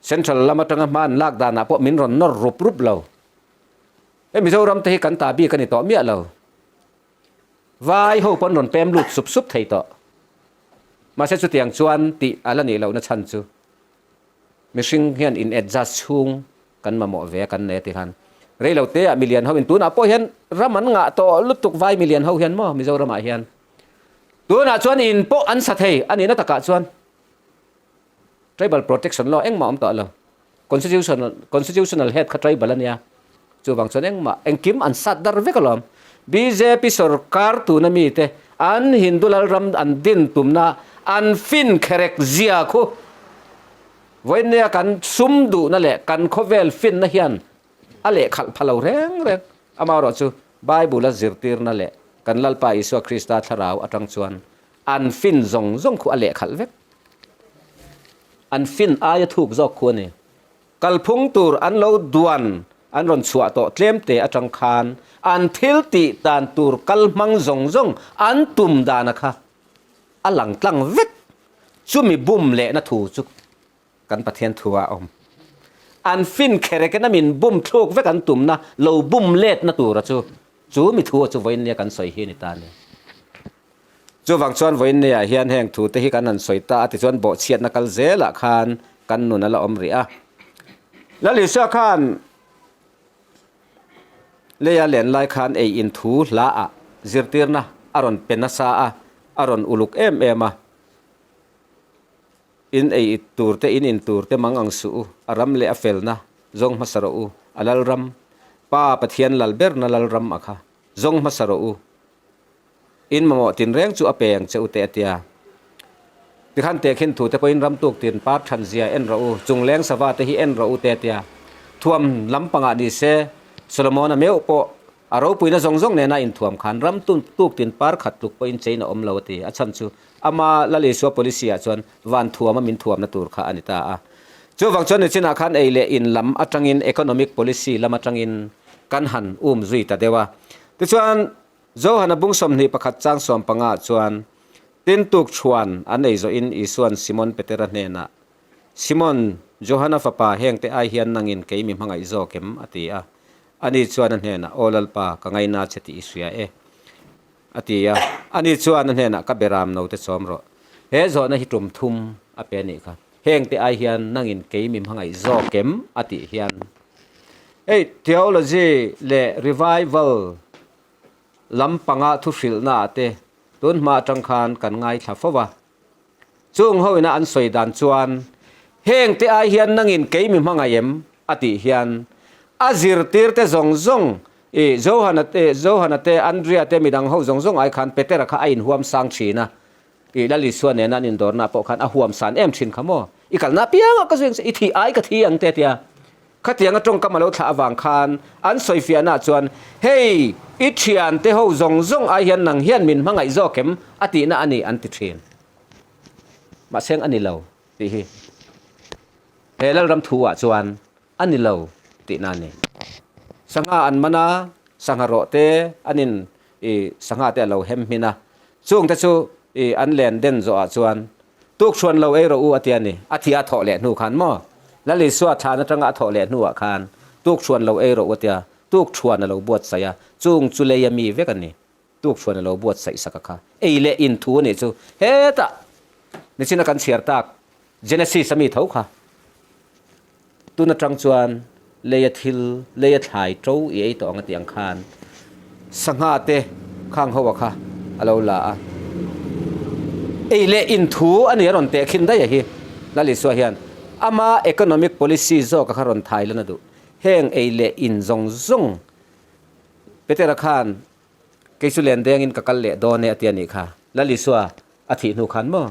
Speaker 2: Central lam atanga hma an lak danah pawh min rawn nawr rup rup lo. Hei Mizoram te hi kan ta bik a ni tawh miah lo. Vai ho pawh an rawn pem lut sup sup thei tawh. Mahse chutiang chuan tih a la nih lohna chhan chu mihring hian in adjust chhung kan mamawh ve a kan nei a ti khan rei lo te ah milian ho in tunah pawh hian ram an ngah tawh lutuk vai milian ho hian maw Mizoramah hian tunah chuan in pawh an sa thei a nihna takah chuan Tribal Protection Law engmah awm tawh lo. Constitutional Constitutional Head kha tribal a nia. Chuvang chuan engmah engkim an sat dar vek alawm. Bjp sorkar tuna mite an Hindu lalram an din tumna an fin kherek zia khu vawinia kan sum duhna leh kan khawvel finna hian a lehkhalh pha lo reng reng. Amaherawh chu Bible a zirtirna leh kan Lalpa Isua Krista thlarau atang chuan An fin zawng zawng khu a lehkhalh vek. An fin aia thuk zawk khu a ni. Kalphung tur an lo duan an rawn chhuah tawh tlem te atang khan an thil tih dan tur kal hmang zawng zawng an tum dana kha a lang tlang vek. Chumi bum lehna thu chu kan Pathian thu ah a awm. An fin khereken a min bum thluk vek an tumna lo bum letna tura chu chu mi thu chu vawiin nia kan sawi hi a ni ta a ni. Chuvang chuan vawiin nia hian heng thu te hi kan han sawi ta a tichuan bawhchhiatna kal zelah khan kan nun a la awm rih a. Lal Isua khan leia len lai khan ei in thu hla ah zirtirna a rawn pe nasa a, a rawn uluk em em a. In ei tur te, in in tur te mang ang suh u, a ram leh a felna zawng hmasa rawh u, a lalram, Pa Pathian lal berna lalram a kha zawng hmasa rawh u. In mamawh tinreng chu a pe ang che u teh a tia. Tikhan tehkhin thu te pawhin ram tuk tin par than zia en rawh u, chungleng sava te hi en rawh u teh a tia. Thuam lampangah ni se, Solomona meuh pawh a ropuina zawng zawng nena inthuam khan ram tuk tin par khat tluk pawhin chein a awm lo a ti. A chhan chu ama Lal Isua policy ah chuan van thuama min thuamna tur kha a ni ta a. Chuvang chuan nichinah khan ei leh in lam atangin economic policy lam atangin kan han um zui ta deuh a. Tichuan. Johana bung 21 chang 15 chuan tin tuk thuan an ei zawhin Isuan Simon Petera hnenah, Simon, Johana fapa hengte ai hian nangin kei mi hmangaih zawk em? a ti a. Ani chuan a hnenah, Aw Lalpa, ka ngaina che tih i hria e. A ti a. Ani chuan a hnenah, Ka beram note chawm rawh. He zawhna hi tum thum a pe a nih kha. Hengte ai hian nangin kei mi hmangaih zawk em? a tih hian. Hei theology leh revival lampanga thuhrilhna ah te tun hma atang khan kan ngaithla fo va. Chung ho ina an sawi dan chuan hengte ai hian nangin kei mi hmangaih em? a tih hian a zirtirte zawng zawng i Johana te Johana te Andria te midang ho zawng zawng ai khan Petera kha a inhuam sang thin a. I Lal Isua nena an indawrna pawh khan a huam san em thin kha maw? I kalna apiangah ka zui ang che, i thih ai ka thi ang te a ti a. Khatianga tawngkam a lo thlah avang khan an sawifiahnaah chuan, Hei, i thiante ho zawng zawng ai hian nang hian min hmangaih zawk em? a tihna a ni an ti thin. Mahse a ni lo tih hi he Lalram thu-ah chuan a ni lo tihna a ni. Sangha an man a, sangha rawh te an in i sangha te a lo hem hmin a, chungte chu i an len den zawhah chuan Tukhruan lo ei rawh u a ti a ni. A thi a thawh leh hnu khan maw? Lal Isua thlan atanga a thawh leh hnuah khan tukhruan lo ei rawh u a ti a, tukhruan a lo buatsaih a, chung chu lei a mi vek a ni. Tukhruan a lo buatsaih sak a kha. Ei leh in thu a nih chu hetah nichin a kan chhiar tak Genesis a mi tho kha. Tun atang chuan leia thil, leia thlai to i ei tawh ang a tih ang khan sangha te khang ho a kha a lo la a. Ei leh in thu a ni a rawn teh khin daih a hi. Lal Isua hian ama economic policy zawk a kha rawn thai lan a duh. Heng ei leh in zawng zawng Petera khan kei chu len dengin ka kal leh dawn e a ti a nih kha. Lal Isua a thih hnu khan maw?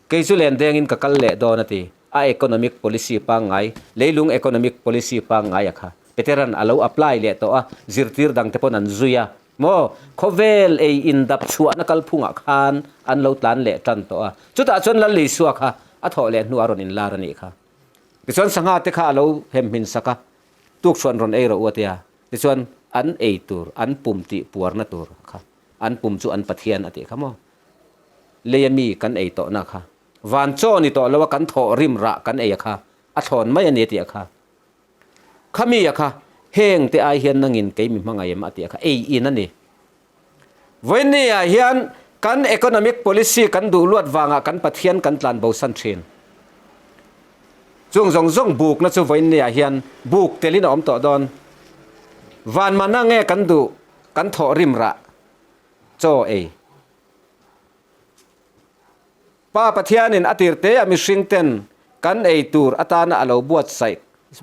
Speaker 2: Kei chu len dengin ka kal leh dawn a ti. A economic policy pangngai, leilung economic policy pangngai a kha Peteran a lo apply leh tawh a, zirtir dangte pawn an zui a. Maw? Khawvel ei indap chhuahna kalphungah khan an lo tlan leh tan tawh a. Chutah chuan Lal Isua kha a thawh leh hnuah a rawn inlar a nih kha. Tichuan sangha te kha a lo hemhmin sak a, tukchhuan rawn ei rawh u a ti a. Tichuan an ei tur, an pum tih puarna tur kha, an pum chu an Pathian a tih kha maw? Leia mi kan ei tawhna kha van chaw ni tawh lo a kan thawh rim rah kan ei a kha a thlawn mai a ni a tih a kha. Kha mi a kha heng te ai hian nangin kei mi hmangaih em a tih a kha ei in a ni. Vawiinni ah hian kan economic policy kan duh luat vangah kan Pathian kan tlan bosan thin. Chung zawng zawng bukna chu vawiinni ah hian buk telin a awm tawh dawn. Van mana nge kan duh kan thawh rim rah chaw ei. Pa Pathianin a tir te a mihring ten kan ei tur atana a lo buatsaih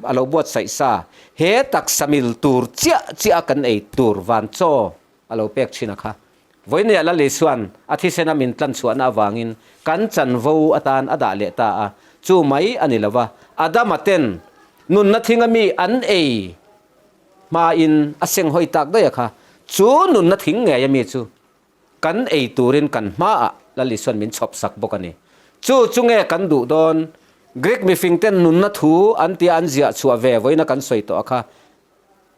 Speaker 2: a lo buatsaih sa he taksa mil tur chiah chiah a kan ei tur van chaw a lo pek thin a kha. Vawinia Lal Isuan a thisena min tlan chhuahna avangin kan chanvo atan a dah leh ta a, chu mai a ni lo va, Adama ten nunna thinga mi an ei hmain a senghawi tak daih a kha, chu nunna thing ngei a mi chu kan ei turin kan hmaah Lal Isuan min chhawp sak bawk a ni. Chu chu nge kan duh dawn? Greek mifingten nunna thu an tia an ziah chhuah ve vawiina kan sawi tawh a kha,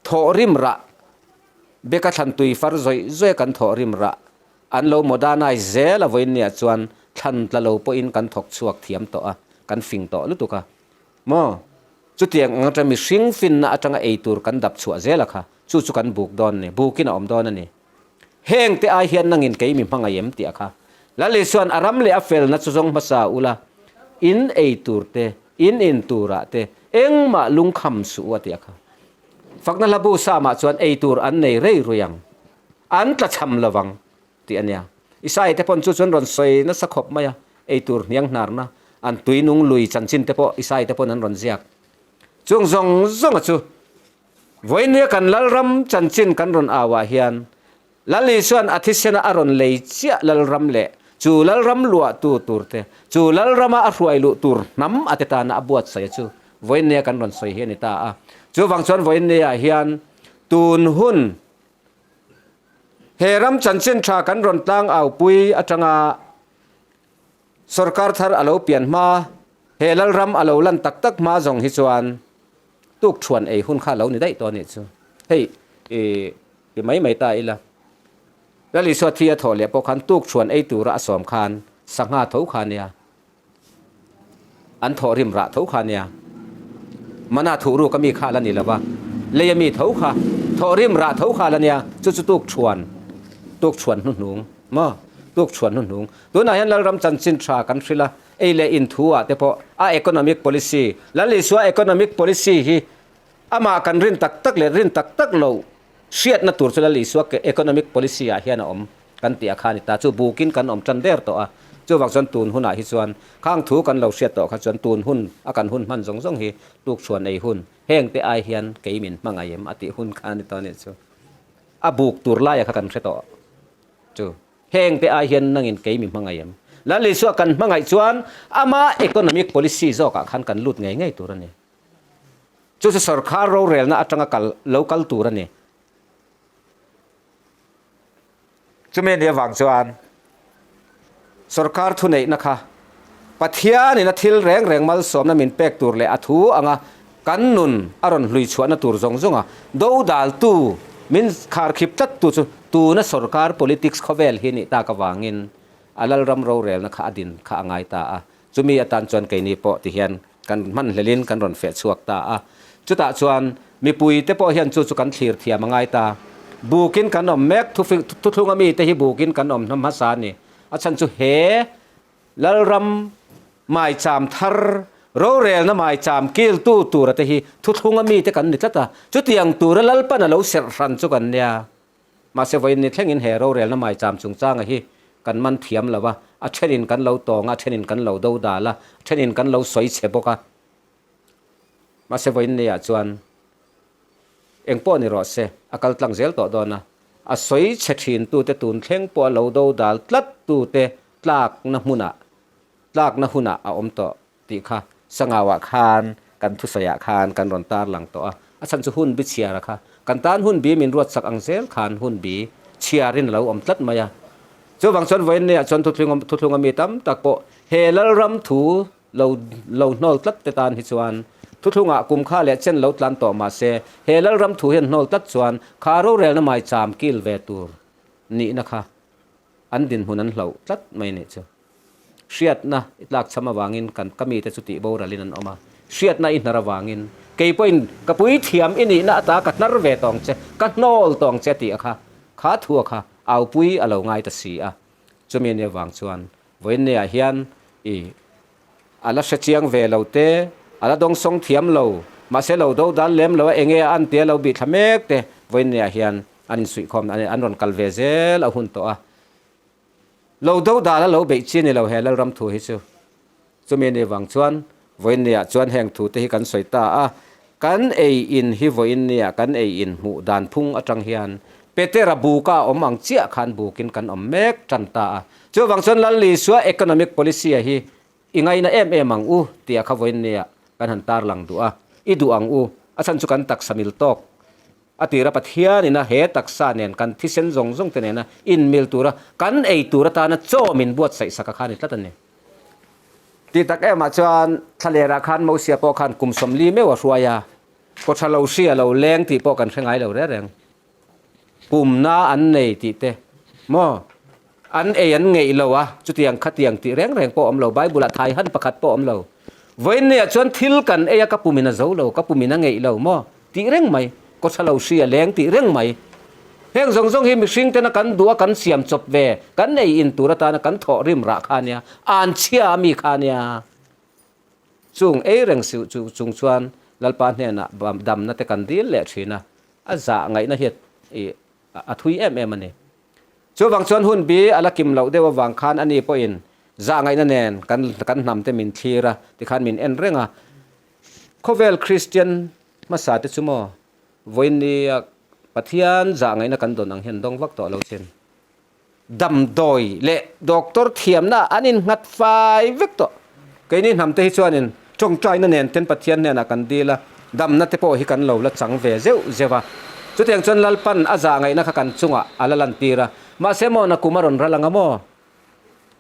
Speaker 2: thawhrim rah, beka thlan tui far zawih zawih a kan thawhrim rah an lo modernize zel a vawiin nia chuan thlan tla lo pawhin kan thawk chhuak thiam tawh a, kan fing tawh lutuk a. Maw? Chutiang ang atanga mihring finna atanga ei tur kan dap chhuah zel a kha, chu chu kan buk dawn a ni, bukin a awm dawn a ni. Heng te ai hian nangin kei mi hmangaih em tih a kha. Lal Isuan a ram leh a felna chu zawng hmasa ula, in ei tur te, in in turah te, engmah lungkham suh u a tih a kha. Fakna hlabu samah chuan ei tur an nei rei rui ang, an tla cham lovang tih a nia. Isai te pawn chu chuan rawn sawi nasa khawp mai a, ei tur hniang hnarna, an tui nung lui chanchin te pawh Isai te pawn an rawn ziak. Chung zawng zawnga chu Vawinia kan Lalram chanchin kan rawn au ah hian Lal Isuan a thisena a rawn lei chiah Lalram leh chu Lalram luah tu tur te, chu Lalrama a hruai luh tur hnam a te tana a buatsaih a chu Vawinia kan rawn sawi hi a ni ta a. Chuvang chuan Vawinia ah hian tun hun he ram chanchin tha kan rawn tlang au pui atanga Sorkar thar a lo pian hma, he Lalram a lo lan tak tak hma zawng hi chuan tuk thuan ei hun kha a lo ni daih tawh a nih chu. Hei i ti mai mai ta ila. Lal Isua thi a thawh leh pawh khan tukṭhuan ei tura a sawm khan sangha tho kha nia. An thawh rim rah tho kha nia. Mana thuh ruk a mi kha la ni lo va, lei a mi tho kha thawh rim rah tho kha la nia, chu chu tukṭhuan, tukṭhuan hnuhnung maw? Tukṭhuan hnuhnung. Tunah hian Lalram chanchin tha kan hrilh a, ei leh in thu ah te pawh a economic policy, Lal Isua economic policy hi amah kan rin tak tak leh rin tak tak loh hriatna tur chu Lal Isua economic policy ah hian a awm. Kan tih a kha a ni ta. Chu bukin kan awm tan der tawh a, chuvang chuan tun hunah hi chuan khang thu kan lo hriat tawh kha chuan tun hun a kan hun hman zawng zawng hi tukchhuan ei hun heng te ai hian kei min hmangaih em a tih hun kha a ni tawh a nih chu. A buk tur laia kha kan hre tawh chu heng te ai hian nangin kei mi hmangaih em. Lal Isua kan hmangaih chuan ama economic policy zawkah khan kan lut ngei ngei tur a ni. Chu chu sorkar rorelna atanga kal lo kal tur a ni. Chumi nia vang chuan sorkar thuneihna kha Pathianin a thil reng reng malsawmna min pek tur leh a thu anga kan nun a rawn hlui chhuahna tur zawng zawnga dodaltu min kharkhip tlattu chu tuna sorkar politics khawvel hi nih tak avangin a lalram rorelna kha a din kha a ngai ta a. Chumi atan chuan keini pawh ti hian kan hmanhlelin kan rawn feh chhuak ta a. Chutah chuan mipui te pawh hian chu chu kan thlir thiam a ngai ta. Bukin kan awm mek, thuthlunga mite hi bukin kan awm hnam hmasa a ni. A chhan chu he Lalram maicham thar, rorelna maicham kiltu tura te hi thuthlunga mite kan ni tlat a. Chutiang tura Lalpan a lo serh hran chu kan nia. Mahse vawiin ni thlengin he rorelna maicham chungchanga hi kan man thiam lo a, a thenin kan lo tawng a, a thenin kan lo do dal a, a thenin kan lo sawi chhe bawk a. Mahse vawiin niah chuan eng pawh ni rawh se, a kal tlang zel tawh dawn a, a sawi chhe thintute tun thleng pawh a lo do dal tlat tute tlakna hmunah, tlakna hunah a awm tawh. Tih kha Sangauah khan kan thusawiah khan kan rawn tarlang tawh a, a chhan chu hun bi chhiara kha kan tan hun bi min ruatsak ang zel khan hun bi chhiarin a lo awm tlat mai a. Chuvang chuan vawiinniah chuan thuthlunga mi tam tak pawh he Lalram thu lo lo hnawl tlat te tan hi chuan thuthlungah kum kha leh chen lo tlan tawh mah se he Lalram thu hian hnawl tlat chuan kha rorelna maicham kil ve tur nihna kha an dinhmun an hlauh tlat mai nih chu. Hriatna i tlakchham avangin kan ka mite chu tih boralin an awm a, hriatna i hnar avangin kei pawhin ka puithiam i nihna ata ka hnar ve tawng che, ka hnawl tawng che tih a kha, kha thu a kha aupui a lo ngai ta si a. Chumi ania vang chuan vawiinneah hian i a la hre chiang ve lo te, a la dawngsawng thiam lo, mahse lo do dal lem lo a enge a an tia lo bih thla mek te vawiinneah hian an insuihkhawm an rawn kal ve zel a hun tawh a. Lo do dal a lo beih chi a ni lo he Lalram thu hi chu. Chumi ni vang chuan vawiinniah chuan heng thu te hi kan sawi ta a, kan ei in hi vawiinniah kan ei in hmuh dan phung atang hian Petera buka a awm ang chiah khan bukin kan awm mek tan ta a. Chuvang chuan Lal Isua economic policy a hi i ngaina em em ang u tih a kha vawiinniah kan han tarlang duh a, i duh ang u, a chhan chu kan taksa mil tawk A tira Pathian ina he taksa nen kan thisen zawng zawng te nena inmil tura kan ei tur atana chaw min buatsaih sak a kha a ni tlat a ni. Tih tak emah chuan thlalerah khan Mosia pawh khan kum 40 meuh a hruai a, kawtha lo hri a lo leng tih pawh kan hre ngai lo reng reng. Pumna an nei tih te maw an ei an ngeih lo a, chutiang khatiang tih reng reng pawh a awm lo, Bible ah thai han pakhat pawh a awm lo. Vawiinniah chuan thil kan ei a ka pumin a zo lo, ka pumin a ngeih lo maw tih reng mai, kawtha lo hri a leng tih reng mai. Heng zawng zawng hi mihring tena kan duh a kan siam chawp ve, kan ei in tur atana kan thawh rim rah kha nia, an chhia a mi kha nia. Chung ei reng siu chu chung chuan Lalpa hnenah damna te kan dil leh thin a, a zah ngaihna hi a thui em em a ni. Chuvang chuan hun bi a la kim loh deuh avang khan ani pawhin zah ngaihna nen kan kan hnam te min thlir a, tikhan min en reng a. Khawvel Kristian hmasa te chu maw vawiinnia Pathian zah ngaihna kan dawn ang hian dawng vak tawh lo chin. Damdawi leh doctor thiamna an innghat fai vek tawh. Keini hnam te hi chuanin tawngtaina nen ten Pathian hnenah kan dil a, damna te pawh hi kan lo la chang ve zeuh zeuh a. Chutiang chuan Lalpan a zah ngaihna kha kan chungah a la lantir a, mahse maw nakum a rawn ral anga maw?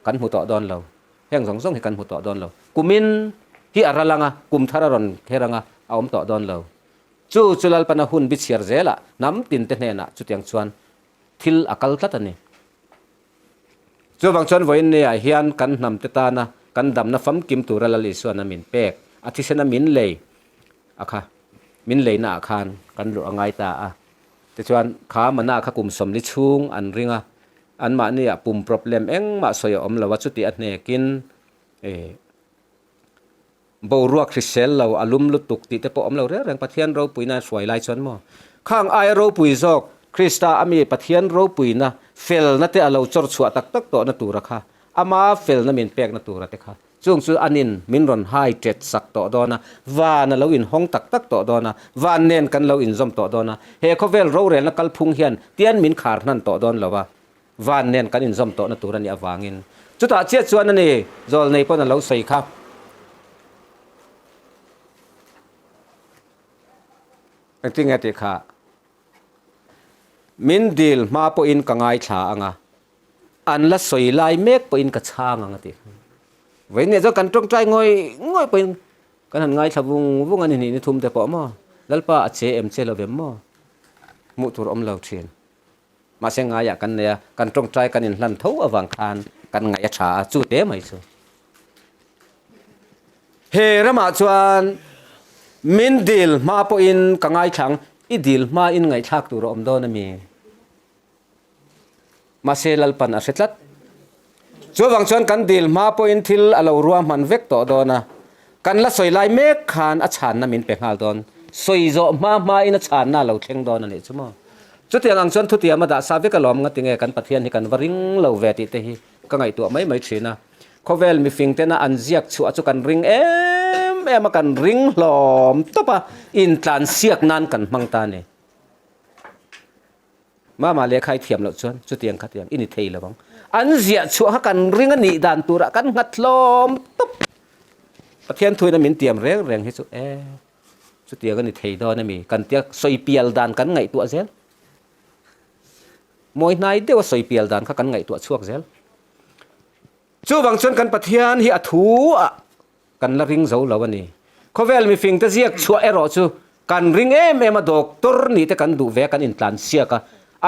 Speaker 2: Kan hmu tawh dawn lo. Heng zawng zawng hi kan hmu tawh dawn lo. Kumin hi a ral anga, kum thar a rawn kher anga, a awm tawh dawn lo. Chu chu Lalpan a hun bichhiar zelah hnam tinte hnenah chutiang chuan thil a kal tlat a ni. Chuvang chuan vawiin niah hian kan hnam te tana kan damna famkim tura Lal Isuan a min pek, a thisena min lei a kha, min leina ah khan kan luh a ngai ta a. Tichuan kha mana kha kum 40 chhung an ring a, anmahni ah pum problem engmah sawi a awm lo a, chuti a hnekin eh Boruak hrisel lo, a lum lutuk tih te pawh awm lo reng reng Pathian ropuina a hruai lai chuan maw? Khang aia ropui zawk Krista a mi Pathian ropuina felna te a lo chawr chhuah tak tak tawhna tura kha, ama felna min pekna tura te kha, chung chu anin min rawn hai tet sak tawh dawn a, van a lo inhawng tak tak tawh dawn a, van nen kan lo inzawm tawh dawn a, he khawvel rorelna kalphung hian tian min khar hnan tawh dawn lo a. Van nen kan inzawm tawhna tur a nih avangin chutah chiah chuan a ni, Zawlnei pawn a lo sawi kha. Engtin nge tih kha? Min dil hma pawhin ka ngaithla ang a, an la sawi lai mek pawhin ka chhang ang a tih kha. Vawiin nih chuan kan tawngtai ngawih ngawih pawhin kan han ngaithla vung vung a ni hnih ni thum te pawh maw? Lalpa a che em che lo vem maw? Hmuh tur awm lo thin. Mahse ngaiah kan nei a, kan tawngtai kan inhlan tho avang khan kan ngaih a tha a, chu te mai chu. He ramah chuan min dil hma pawhin ka ngaithlang, i dil hma in ngaihthlak tur a awm dawn a mi? Mahse Lalpan a hre tlat. Chuvang chuan kan dil hma pawhin thil a lo ruahman vek tawh dawn a, kan la sawi lai mek khan a chhanna min pe nghal dawn. Sawi zawh hma hmain a chhanna a lo thleng dawn a nih chu maw. Chutiang ang chuan thutiam a dah sa vek alawm nga tinge kan Pathian hi kan va ring lo ve tih te hi ka ngaihtuah mai mai thin a. Khawvel mifing tena an ziak chhuah chu kan ring em em a, kan ring hlawm tawp a, intlansiak nan kan hmang ta a ni. Mama lehkha i thiam loh chuan chutiang khatiang i ni thei lo ang. An ziah chhuah kha kan ring a nih dan turah kan nghat hlawm tawp. Pathian thuin a min tiam reng reng hi chu e chutiang a ni thei dawn a mi kan tia sawi pial dan kan ngaihtuah zel. Mawi hnai deuh a sawi pial dan kha kan ngaihtuah chhuak zel. Chuvang chuan kan Pathian hi a thu ah Kan la ring zo lo a ni. Khawvel mifingte ziak chhuah erawh chu kan ring em em a, doctor nih te kan duh ve a, kan intlan siak a,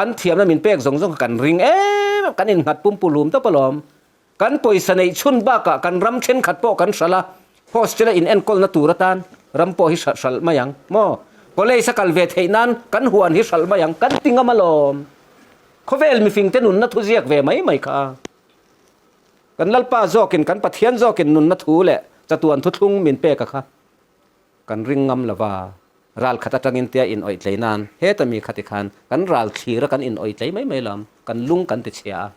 Speaker 2: an thiamna min pek zawng zawng kha kan ring em em, kan innghat pumpulum tawp alawm. Kan pawisa neih chhun bakah kan ram thenkhat pawh kan hralh a, hostel a in enkawlna tur atan ram pawh hi hralh hralh mai ang maw? College a kal ve theih nan kan huan hi hralh mai ang, kan ti ngam alawm. Khawvel mifingte nunna thu ziak ve mai mai kha. Kan Lalpa zawkin, kan Pathian zawkin nunna thu leh chatuan thuthlung min pek a kha kan ring ngam lo va, ral khat atangin tia in awih tlei nan heta mi khati khan kan ral thlir a kan in awih tlei mai mai lo, kan lung kan ti chhia a.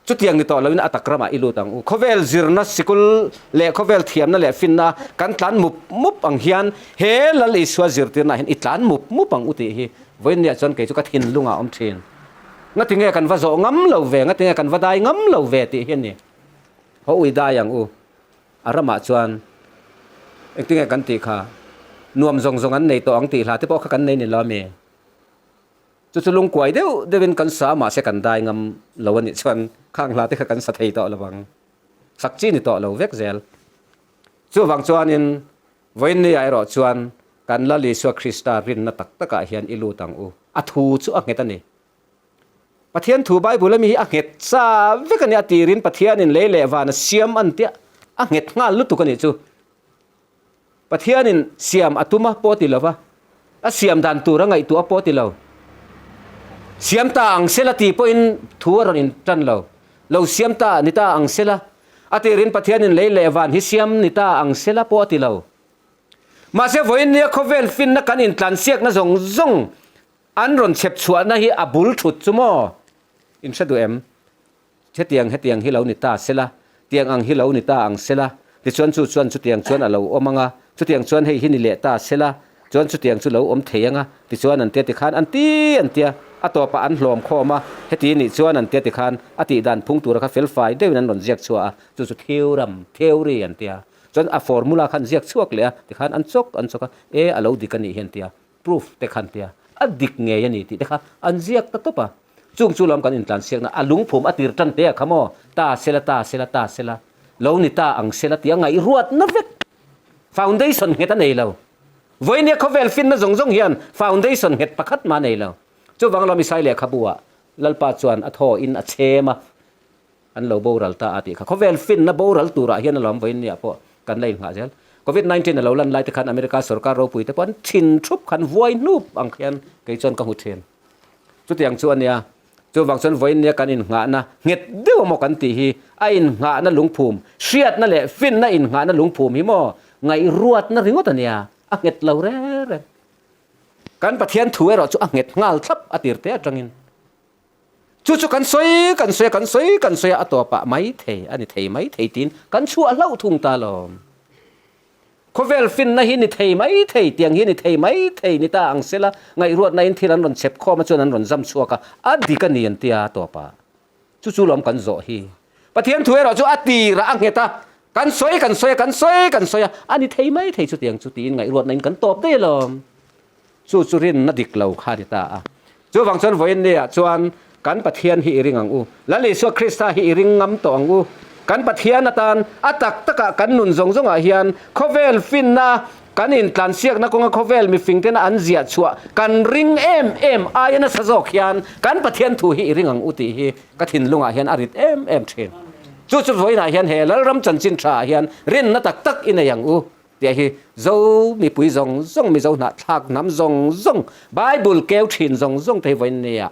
Speaker 2: Chutiang ni tawh loin a tak ramah i lut ang u. Khawvel zirna sikul leh khawvel thiamna leh finna kan tlan mup mup ang hian he Lal Isua zirtirnaah hian i tlan mup mup ang u tih hi vawiinniah chuan kei chu ka thinlungah a awm thin. Ngati nge kan va zawh ngam lo ve, ngati nge kan va dai ngam lo ve tih hi a ni. Haw ui dai ang u, a ramah chuan engtin nge kan tih kha, nuam zawng zawng an nei tawh ang tih hla te pawh kha kan nei ni lo a mi. Chu chu lungkuai deuh deuhin kan sa mahse kan dai ngam lo a nih chuan khang hla te kha kan sa thei tawh lo ang, sak chi ni tawh lo vek zel. Chuvang chuanin Vawiinniah erawh chuan kan Lal Isua Krista rinna tak takah hian i lut ang u. A thu chu a nghet a ni. Pathian thu Bible ami hi a nghet sa vek a ni. A tirin Pathianin lei leh van a siam an tia a nghet nghal lutuk a nih chu. Pathianin siam a tum a pawh ti lo va, a siam dan tur a ngaihtuah a pawh ti lo. Siam ta ang sela tih pawhin thu a rawn intan lo. Lo siam ta ni ta ang sela. A tirin Pathianin lei leh van hi siam ni ta ang sela pawh a ti lo. Mahse vawiin nia khawvel finna kan intlansiakna zawng zawng an rawn chhep chhuahna hi a bul thut chu maw? In hre duh em? Hetiang hetiang hi lo ni ta sela, tiang ang hi lo ni ta ang sela, tichuan chu chuan chutiang chuan a lo awm ang a, chutiang chuan hei hi ni leh ta sela, Chuan chutiang chu lo awm thei ang a, tichuan an tia tikhan an ti an tia, a tawpah an hlawm khawm a, heti nih chuan an tia tikhan a tih dan phung tura kha felfai deuhin an rawn ziak chhuah a, chu chu theoram, theory, an tia. Chuan a formula kha an ziak chhuak leh a, tikhan an chawk an chawk a, e a lo dik a nih hi an tia, proof te kha an tia, a dik ngei a ni tih te kha an ziak ta tawp a. Chung chu lawm kan intlansiakna, a lungphum a tir tan te a kha maw, ta sela ta sela ta sela, lo ni ta ang sela tia ngaihruatna vek Foundation nghet a nei lo. Vawinia khawvel finna zawng zawng hian foundation nghet pakhat mah a nei lo. Chuvang lawm Isai lehkhabu ah Lalpa chuan a thaw in a chhem a. an lo boral ta a tih kha. Khawvel finna boral turah hian alawm vawiin nia pawh kan la inghah zel. Covid 19 a lo lan lai te khan America sorkar ropui te pawh an thin thup khan vuai hnup ang khian kei chuan ka hmu thin. Chutiang chu a nia. Chuvang chuan vawiin nia kan inghahna nghet deuh maw kan tih hi a inghahna lungphum, hriatna leh finna inghahna lungphum hi maw ngaihruatna ringawt a nia, a nghet lo reng reng. Kan Pathian thu erawh chu a nghet nghal thlap a tir te atangin. Chu chu kan sawi kan sawi a, kan sawi kan sawi a, a tawpah mai thei a ni thei mai thei tiin kan chhuah hlauh thung ta lawm. Khawvel finna hi ni thei mai thei, tiang hi ni thei mai thei ni ta ang sela, ngaihruatna in thil an rawn chep khawm a chuan an rawn zam chhuak a, a dik a ni an tia tawpah. Chu chu lawm kan zawh hi. Pathian thu erawh chu a tirah a nghet a, kan sawi kan sawi a, kan sawi kan sawi a, a ni thei mai thei chutiang chu tiin ngaihruatna in kan tawp daih alawm. Chu chu rinna dik lo kha a ni ta a. Chuvang chuan vawiin niah chuan kan Pathian hi i ring ang u. Lal Isua Krista hi i ring ngam tawh ang u. Kan Pathian atan a tak takah kan nun zawng zawngah hian khawvel finna kan intlansiakna kawnga khawvel mifingtena an ziah chhuah kan ring em em aia nasa zawk hian kan Pathian thu hi i ring ang u tih hi ka thinlungah hian a rit em em thin. Chu chu vawiinah hian he Lalram chanchin thaah hian rinna tak tak i nei ang u. Tih hi Zo mipui zawng zawng, Mizo hnahthlak hnam zawng zawng, Bible keu thin zawng zawng te hi vawiin nia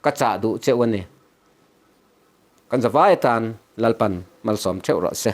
Speaker 2: ka chah duh cheu a ni. Kan zavai atan Lalpan malsawm theuh rawh se.